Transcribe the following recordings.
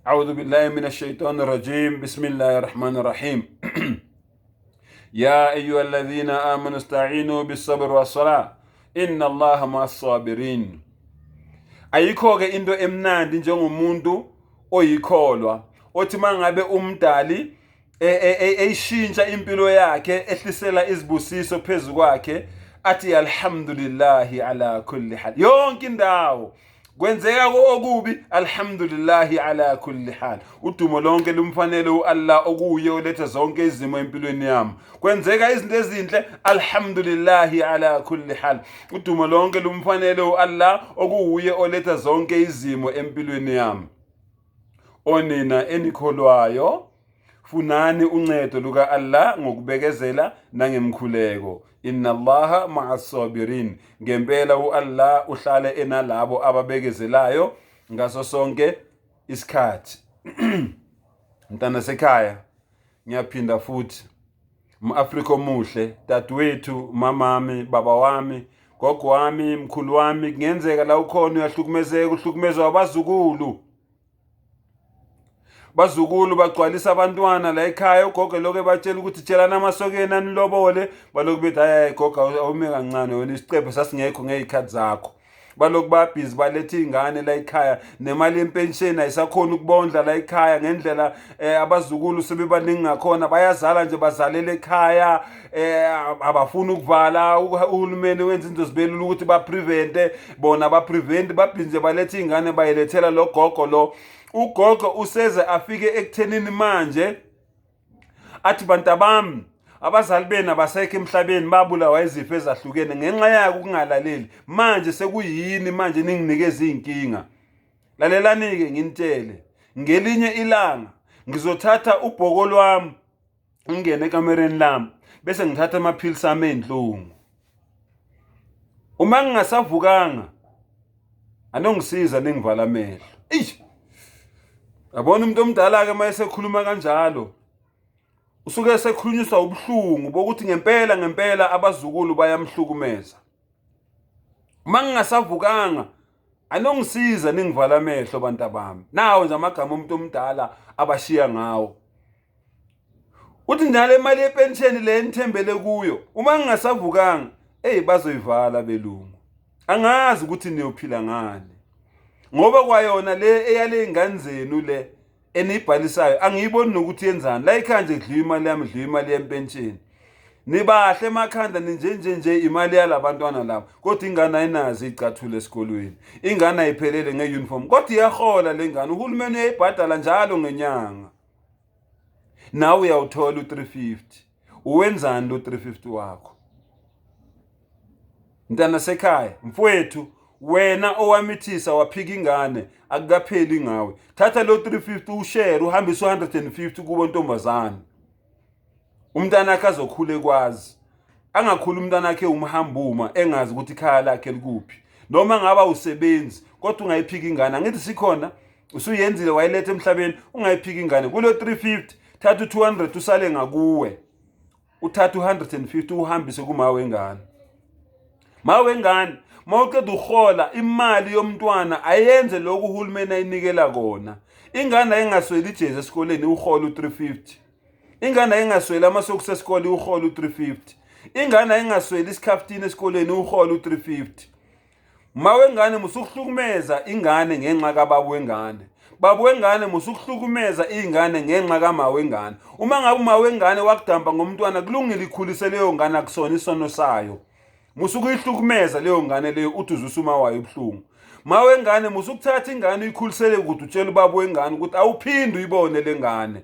A'udhu billahi minash shaitani rajim. Bismillahir rahmanir rahim. Ya ayyuhalladhina amanu ista'inu bis-sabr was-salah. Inna Allaha ma'as sabirin. Ayikho ke into emnandi njengomuntu oyikholwa othi mangabe umdali e, e, e, eyishintsha impilo yakhe ehlisela izibusiso phezu kwakhe athi alhamdulillahi ala kulli hal yonke indawo kwenzeka okubi alhamdulillahi ala kulli hal udumo lonke lumfanele uAllah okuye oletha zonke izimo empilweni yami kwenzeka izinto ezinhle alhamdulillahi ala kulli hal udumo lonke lumfanele uAllah okuwuye oletha zonke izimo empilweni yami onina enikholwayo funani uncedo luka-Allah ngokubekezela nangemkhuleko inna allaha ma'a sabirin ngempela u-Allah uhlale enalabo ababekezelayo ngaso sonke isikhathi mntana sekhaya ngiyaphinda futhi m-Afrika omuhle dadewethu mamami baba wami gogo wami mkhulu wami kungenzeka la ukhona uyahlukumezeka uhlukumezwa abazukulu bazukulu bagcwalisa abantwana la ekhaya ugogo lokho ebatshela ukuthi tshelana amasokeni anilobole balokhu bethi hayi gogo awume kancane wena isicephe sasingekho ngey'khathi zakho balokhu babhizi baletha iy'ngane la ekhaya nemali yempensheni ayisakhona ukubondla la ekhaya ngendlela um abazukulu sebebaningi ngakhona bayazala nje bazalela ekhaya um abafuni ukuvala uhulumeni wenza into zibelula ukuthi baprevente bona baprevent babhizi baletha iy'ngane bayilethela lo gogo lo ugogo useze afike ekuthenini manje athi bantabami abazali benu abasekho emhlabeni babulawa izifo ezahlukene ngenxa yako ukungalaleli manje sekuyini manje ninginikeza iy'nkinga lalelani-ke nginitshele ngelinye ilanga ngizothatha ubhoko lwami ngingene ekamereni lami bese ngithatha amaphilisi ami ey'nhlungu uma ngingasavukanga anongisiza ningivala amehlo eish yabona umuntu omdala-ke uma esekhuluma kanjalo usuke esekhulunyiswa ubuhlungu bokuthi ngempela ngempela abazukulu bayamhlukumeza uma ngingasavukanga anongisiza ningivala amehlo bantu abami nawo nje amagama omuntu omdala abashiya ngawo uthi njalo imali yepensheni le enithembele kuyo uma ngingasavukanga eyi bazoyivala belungu angazi ukuthi niyophila ngani ngoba kwayona le eyale ingane zenu le eniyibhalisayo angiyiboni nokuthi yenzani la ekhaya nje kudliwa imali yami dliwa imali yempensheni nibahle emakhanda ninjenje nje imali yalabantwana laba kodwa ingane ayinazo iy'cathulo esikolweni ingane ayiphelele nge-uniform kodwa iyahola le ngane uhulumeni uyayibhadala njalo ngenyanga nawe uyawuthola u-350 uwenzani lo 350 wakho mntana sekhaya mfowethu wena owamithisa waphika ingane akukapheli ngawe thatha lo 350 ushare uhambise u-150 kubo ntombazane umntana akhe azokhula ekwazi angakhula umntana akhe umhambuma engazi ukuthi ikhaya lakhe likuphi noma ngaba usebenzi kodwa ungayiphika ingane angithi sikhona usuyenzile wayiletha emhlabeni ungayiphika ingane kulo 350 thatha u-200 usale ngakuwe uthatha u-150 uhambise kuma wengane ma wengane ma uqeda uhola imali yomntwana ayenze lokhu uhulumeni ayinikela kona ingane ayingasweli ijezi esikoleni uhola u-350 ingane ayingasweli amasokisi esikole uhola u-350 ingane ayingasweli isikhaftini esikoleni uhola u-350 Ma wengane musukuhlukumeza ingane ngenxa kababa wengane. Baba wengane musukuhlukumeza ingane ngenxa kama wengane. Uma ngabe uma wengane wakudampa ngomntwana kulungile ikhulise leyo ngane akusona isono sayo. Musukuyihlukumeza leyo ngane leyo uthi uzwisa uma wayo ubuhlungu. Ma wengane musukuthatha ingane uyikhulisele kude utshela ubaba wengane ukuthi awuphinde uyibone lengane.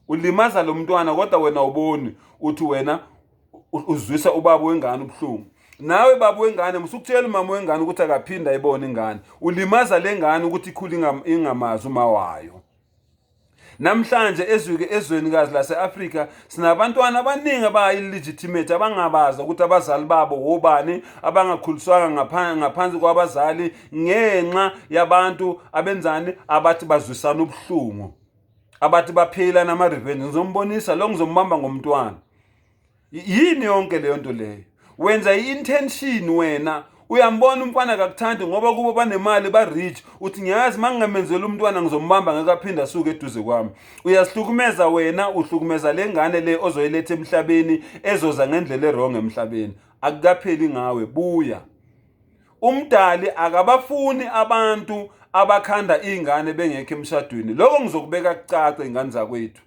Ulimaza lo mntwana kodwa wena uboni uthi wena uzwisa ubaba wengane ubuhlungu nawe baba wengane musukutshela umama wengane ukuthi akaphinde ayibone ingane ulimaza lengane ukuthi ikhule ingamazi uma wayo namhlanje ezwike ezwenikazi lase-Afrika sinabantwana abaningi abayi-legitimate abangabazi ukuthi abazali babo wobani abangakhuliswanga ngaphansi kwabazali ngenxa yabantu abenzani abathi bazwisana ubuhlungu abathi baphila nama-revenge ngizombonisa lo ngizombamba ngomntwana yini yonke leyo nto leyo wenza i-intention wena Uyambona umfana akakuthandi ngoba kubo banemali ba-rich, uthi ngiyazi uma ngingamenzeli umntwana ngizombamba ngeke aphinde asuke eduze kwami. Uyazihlukumeza wena, uhlukumeza le ngane le ozoyiletha emhlabeni ezoza ngendlela e-wrong emhlabeni. Akukapheli ngawe, buya. Umdali akabafuni abantu abakhanda iy'ngane bengekho emshadweni. Lokho ngizokubeka kucace ingane zakwethu.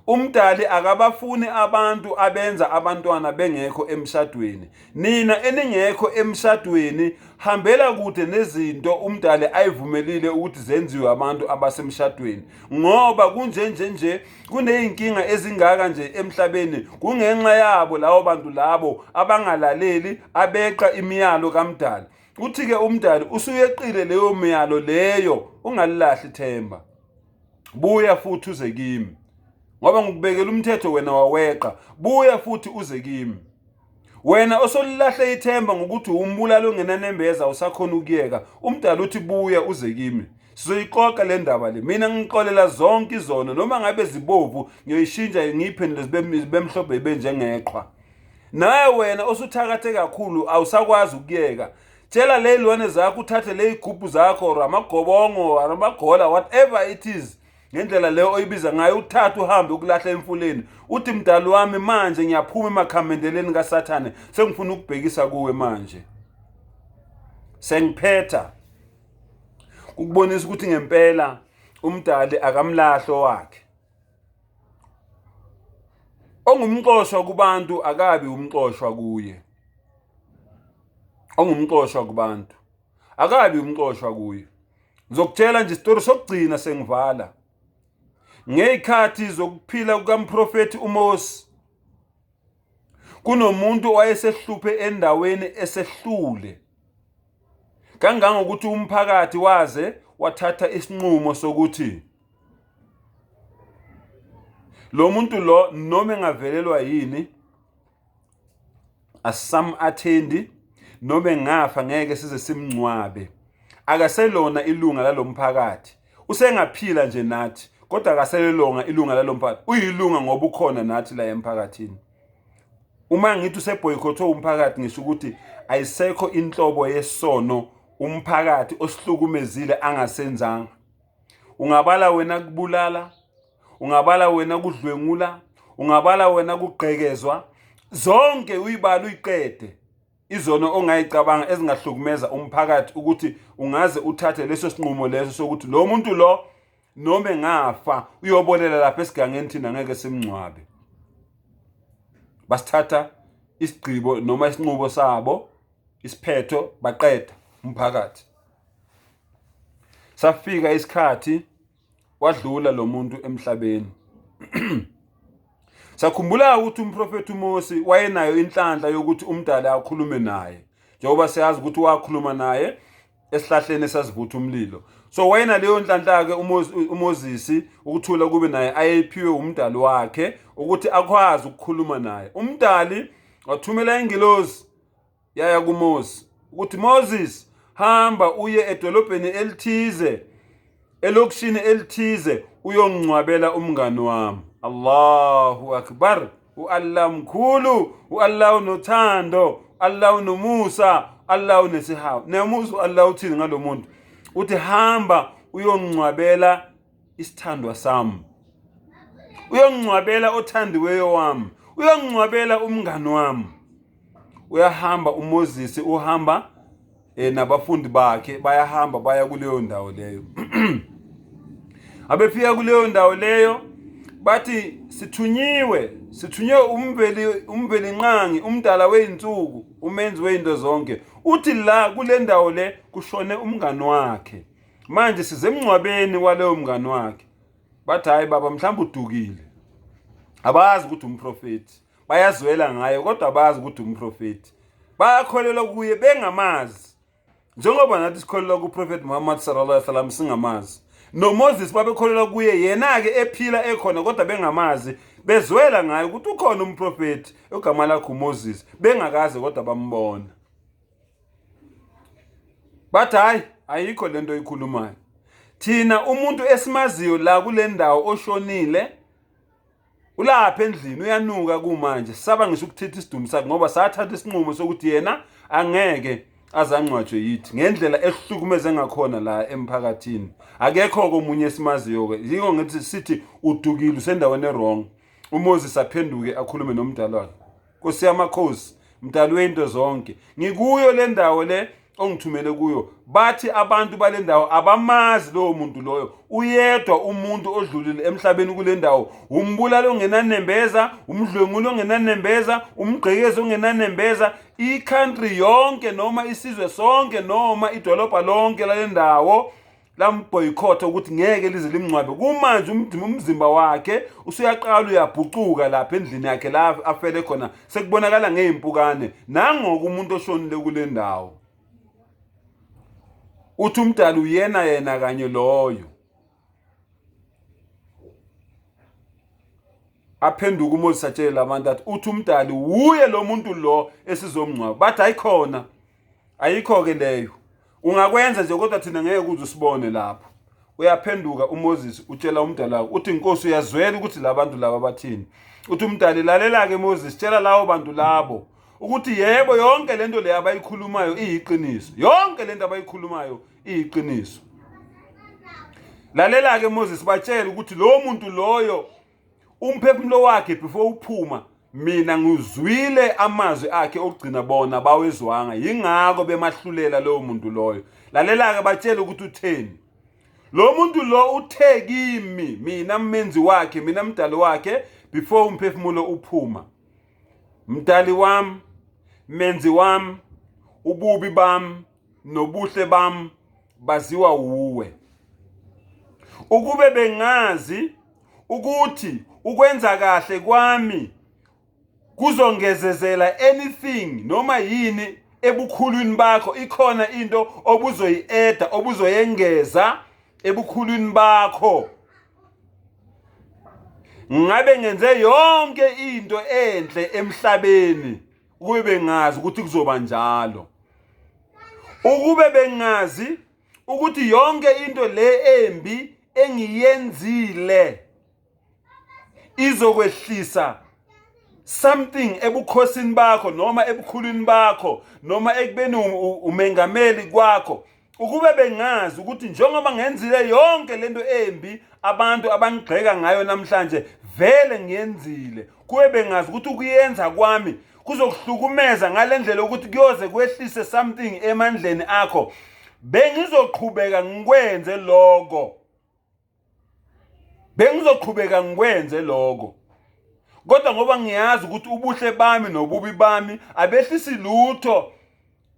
Umdali akabafuni abantu abenza abantwana bengekho emshadweni. Nina eningekho emshadweni hambela kude nezinto umdali ayivumelile ukuthi zenziwe abantu abasemshadweni. Ngoba kunjenje nje kuneyinkinga ezingaka nje emhlabeni kungenxa yabo lawo bantu labo abangalaleli abeqa imiyalo kamdali. Uthi-ke umdali usuyeqile leyo miyalo leyo ungalilahli ithemba. Buya futhi uze kimi, ngoba ngikubekela umthetho wena waweqa. Buya futhi uze kimi. Wena osolilahle ithemba ngokuthi umbulali ongenanembeza usakhona ukuyeka, umdala uthi buya uze kimi. Sizoyixoxa le ndaba le. Mina ngixolela zonke izono noma ngabe zibovu ngiyoyishintsha ngiyiphendule zibe mhlophe ibe njengeqhwa. Nawe wena osuthakathe kakhulu awusakwazi ukuyeka. Tshela ley'lwane zakho uthathe ley'gubhu zakho or amagobongo or amagola whatever it is ngendlela leyo oyibiza ngayo uthathe uhambe ukulahla emfuleni uthi mdali wami manje ngiyaphuma emakhamendeleni kaSathane sengifuna ukubhekisa kuwe manje sengiphetha ukubonisa ukuthi ngempela umdali akamlahlo wakhe ongumxoshwa kubantu akabi umxoshwa kuye ongumxoshwa kubantu akabi umxoshwa kuye ngizokutshela nje isitori sokugcina sengivala ngey'khathi zokuphila kukamprofethi uMose kunomuntu owayesehluphe endaweni esehlule kangangokuthi umphakathi waze wathatha isinqumo sokuthi lo muntu lo noma engavelelwa yini asisam-athendi noma engafa ngeke size simngcwabe akaselona ilunga lalomphakathi usengaphila nje nathi kodwa akaselelonga ilunga lalomphakathi uyilunga ngoba ukhona nathi la emphakathini uma ngithi useboycothe umphakathi ngisho ukuthi ayisekho inhlobo yesono umphakathi osihlukumezile angasenzanga ungabala wena kubulala ungabala wena kudlwengula ungabala wena kugqekezwa zonke uyibala uyiqede izono ongayicabanga ezingahlukumeza umphakathi ukuthi ungaze uthathe leso sinqumo leso sokuthi lo muntu lo noma engafa uyobolela lapha esigangeni thina ngeke simngcwabe basithatha isigqibo noma isinqubo sabo isiphetho baqeda umphakathi safika isikhathi wadlula lo muntu emhlabeni sakhumbula ukuthi umprofethi uMose wayenayo inhlanhla yokuthi umdali akhulume naye njengoba siyazi ukuthi wakhuluma naye esihlahleni esasivutha umlilo so wayenaleyo nhlanhla-ke uMoses ukuthula kube naye ayephiwe umdali wakhe ukuthi akwazi ukukhuluma naye umdali wathumela ingilozi yaya kuMose ukuthi Moses hamba uye edolobheni elithize elokishini elithize uyongcwabela umngani wami. Allahu akbar, u-Allah mkhulu, u-Allah unothando, Allah unomusa, Allah unesihawu. Niyamuzwa u-Allah uthini ngalo muntu? Uthi hamba uyongcwabela isithandwa sami, uyongcwabela othandiweyo wami, uyongcwabela umngani wami. Uyahamba uMoses, uhamba nabafundi bakhe bayahamba baya kuleyo ndawo leyo. Abefika kuleyo ndawo leyo bathi sithunyiwe, sithunywe uMvelinqangi, umdala wey'nsuku, umenzi wey'nto zonke. Uthi la kule ndawo le kushone umngani wakhe. Manje size emngcwabeni waleyo mngani wakhe. Bathi hayi baba mhlawumbe udukile. Abazi ukuthi umprofethi. Bayazwela ngaye kodwa abazi ukuthi umprofethi. Bayakholelwa kuye bengamazi. Njengoba nathi sikholelwa kuProphet Muhammad sallallahu alaihi wasallam singamazi. NoMoses babekholelwa kuye yena-ke ephila ekhona kodwa bengamazi, bezwela ngaye ukuthi ukhona umprofethi ogama lakhe uMoses, bengakaze kodwa bambona. Bathi hayi ayikho lento oyikhulumayo. Thina umuntu esimaziyo la kule ndawo oshonile ulapha endlini uyanuka kumanje, sisaba ngisho ukuthitha isidumbu sakhe ngoba sathatha isinqumo sokuthi yena angeke azangcwatshwe yithi ngendlela ehlukumeze ngakhona la emphakathini. Akekho komunye esimaziyo ke, yiko ngithi sithi udukile, usendaweni e-wrong. UMoses aphenduke akhulume nomdala wakhe. Nkosi yamakhosi, mdali wento zonke, ngikuyo le ndawo le ongithumele kuyo. Bathi abantu bale ndawo abamazi lowo muntu loyo, uyedwa umuntu odlulile emhlabeni kule ndawo, umbulali ongenanembeza, umdlwenguli ongenanembeza, umgqekezi ongenanembeza. I-country yonke noma isizwe sonke noma idolobha lonke lale ndawo lambhoyikhotha ukuthi ngeke lize limngcwabe. Kumanje umzimba wakhe usuyaqala uyabhucuka lapha endlini yakhe la afele khona, sekubonakala ngey'mpukane nangoku umuntu oshonile kule ndawo. Uthi umdali uyena yena kanye loyo. Aphenduka uMoses atshele labantu athi uthi umdali wuye lo muntu lo esizomngcwaba. Bathi ayikhona, ayikho-ke leyo, ungakwenza nje kodwa thina ngeke kuze usibone lapho. Uyaphenduka uMoses utshela umdali wakhe uthi Nkosi, uyazwela ukuthi labantu laba bathini. Uthi umdali, lalela-ke Moses, tshela lawo bantu labo ukuthi yebo, yonke lento le abayikhulumayo iyiqiniso, yonke lento abayikhulumayo iyiqiniso. Lalela-ke Moses, batshele ukuthi lowo muntu loyo umphefumulo wakhe before uphuma, mina ngizwile amazwi akhe okugcina, bona bawezwanga, yingakho bemahlulela lowo muntu loyo. Lalela-ke, batshele ukuthi utheni lo muntu lo. Uthe kimi, mina mmenzi wakhe, mina mdali wakhe, before umphefumulo uphuma: Mdali wami, menzi wami, ububi bami nobuhle bami baziwa wuwe. Ukube bengazi ukuthi ukwenza kahle kwami kuzongezezela anything noma yini ebukhulwini bakho, ikhona into obuzoyi-eda, obuzoyengeza ebukhulwini bakho, ngabe ngenze yonke into enhle emhlabeni ukube bengazi ukuthi kuzoba njalo. Ukube bengazi ukuthi yonke into le embi engiyenzile izokwehlisa something ebukhosini bakho noma ebukhulwini bakho noma ekubeni umengameli kwakho, ukube bengazi ukuthi njengoba ngenzile yonke lento embi abantu abangigxeka ngayo namhlanje, vele ngiyenzile, kube bengazi ukuthi ukuyenza kwami kuzokuhlukumeza ngale ndlela ukuthi kuyoze kwehlise something emandleni akho, bengizoqhubeka ngikwenze lokho, bengizoqhubeka ngikwenze lokho. Kodwa ngoba ngiyazi ukuthi ubuhle bami nobubi bami abehlisi lutho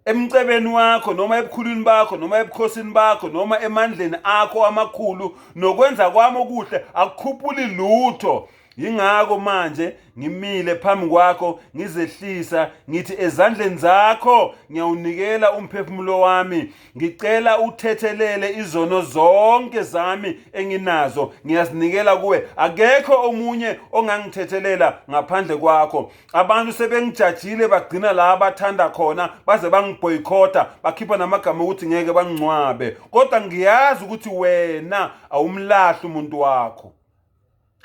emcebeni wakho noma ebukhulwini bakho noma ebukhosini bakho noma emandleni akho amakhulu, nokwenza kwami okuhle akukhuphuli lutho, yingakho manje ngimile phambi kwakho ngizehlisa, ngithi ezandleni zakho ngiyawunikela umphefumulo wami. Ngicela uthethelele izono zonke zami enginazo, ngiyazinikela kuwe. Akekho omunye ongangithethelela ngaphandle kwakho. Abantu sebengijajile, bagcina la abathanda khona, baze bangibhoyikhotha, bakhipha namagama ukuthi ngeke bangcwabe, kodwa ngiyazi ukuthi wena awumlahli umuntu wakho.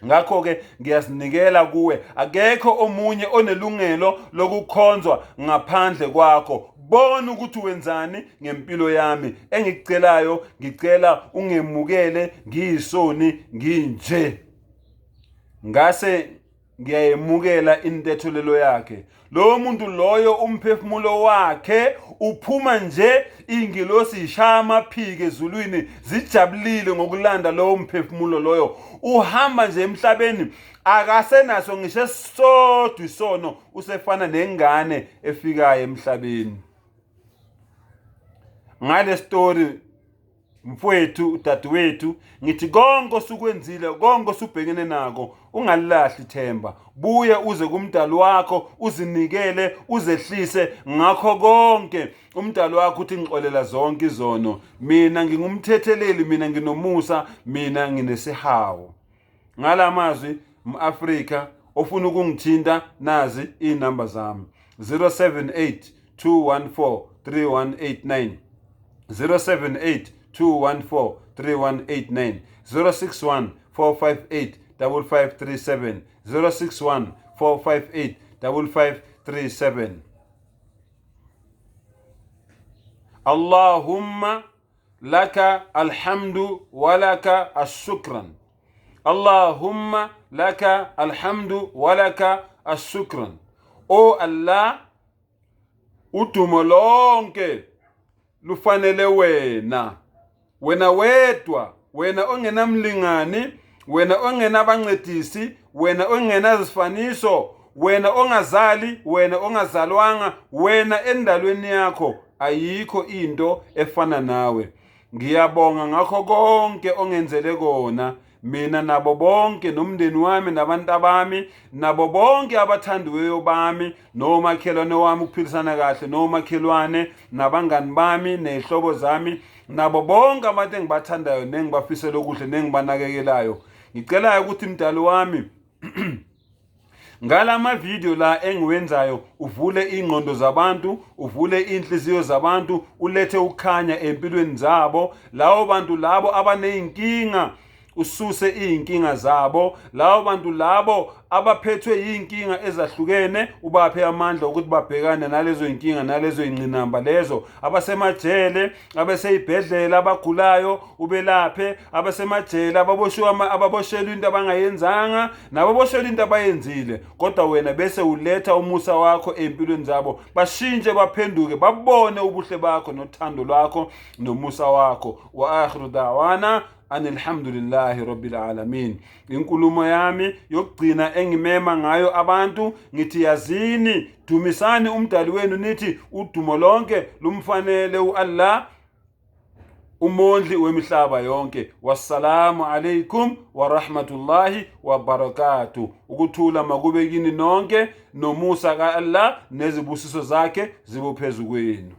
Ngakho-ke ngiyazinikela kuwe, akekho omunye onelungelo lokukhonzwa ngaphandle kwakho. Bona ukuthi wenzani ngempilo yami. Engikucelayo, ngicela ungemukele ngiyisoni nginje. Ngase ngiyayemukela intethelelo yakhe. Lowo muntu loyo umphefumulo wakhe uphuma nje, ingilosi ishaya amaphiko ezulwini zijabulile ngokulanda lowo mphefumulo loyo. Uhamba nje emhlabeni akasenaso ngisho esisodwa isono, usefana nengane efikayo emhlabeni. Ngale story, mfowethu, dadewethu, ngithi konke osukwenzile, konke osubhekene nako, ungalilahli ithemba. Buye uze kumdali wakho, uzinikele, uzehlise ngakho konke. Umdali wakho uthi ngixolela zonke izono, mina ngingumthetheleli, mina nginomusa, mina nginesihawu. Ngala mazwi, m-Afrika ofuna ukungithinta, nazi iy'namba zami: 078 214 3189, 078 214 3189, 061 458 5537, 061 458 5537. Allahumma laka alhamdu walaka ashukran. Allahumma laka alhamdu walaka ashukran. O Allah, udumo lonke lufanele wena, wena wedwa, wena ongenamlingani, wena ongenabancedisi, wena ongenazifaniso, wena ongazali, wena ongazalwanga, wena endalweni yakho ayikho into efana nawe. Ngiyabonga ngakho konke ongenzele kona mina nabo bonke nomndeni wami nabantabami nabo bonke abathandiweyo bami nomakhelwane wami, ukuphilisana kahle nomakhelwane nabangani bami nezihlobo zami nabo bonke abantu engibathandayo nengibafisela okuhle nengibanakekelayo. Ngicela ukuthi mdali wami ngala video la engiwenzayo uvule ingqondo zabantu, uvule inhliziyo zabantu, ulethe ukukhanya empilweni zabo, lawo bantu labo abaneyinkinga ususe iy'nkinga zabo, lawo bantu labo abaphethwe yiy'nkinga ezahlukene ubaphe amandla ukuthi babhekane nalezo y'nkinga nalezo y'ngqinamba lezo, abasemajele, abasey'bhedlela, abagulayo ubelaphe, abasemajele, ababoshiwe, ababoshelwe into abangayenzanga nababoshelwe into abayenzile, kodwa wena bese uletha umusa wakho ey'mpilweni zabo, bashintshe baphenduke, babone ubuhle bakho nothando lwakho nomusa wakho. Wa akhiru da'wana anilhamdulillahi rabbil alamin. Inkulumo yami yokugcina engimema ngayo abantu ngithi yazini, dumisani umdali wenu, nithi udumo lonke lumfanele uAllah umondli wemihlaba yonke. Wassalamu alaikum wa rahmatullahi wa barakatuh. Ukuthula makube kini nonke nomusa ka-Allah nezibusiso zakhe zibe phezu kwenu.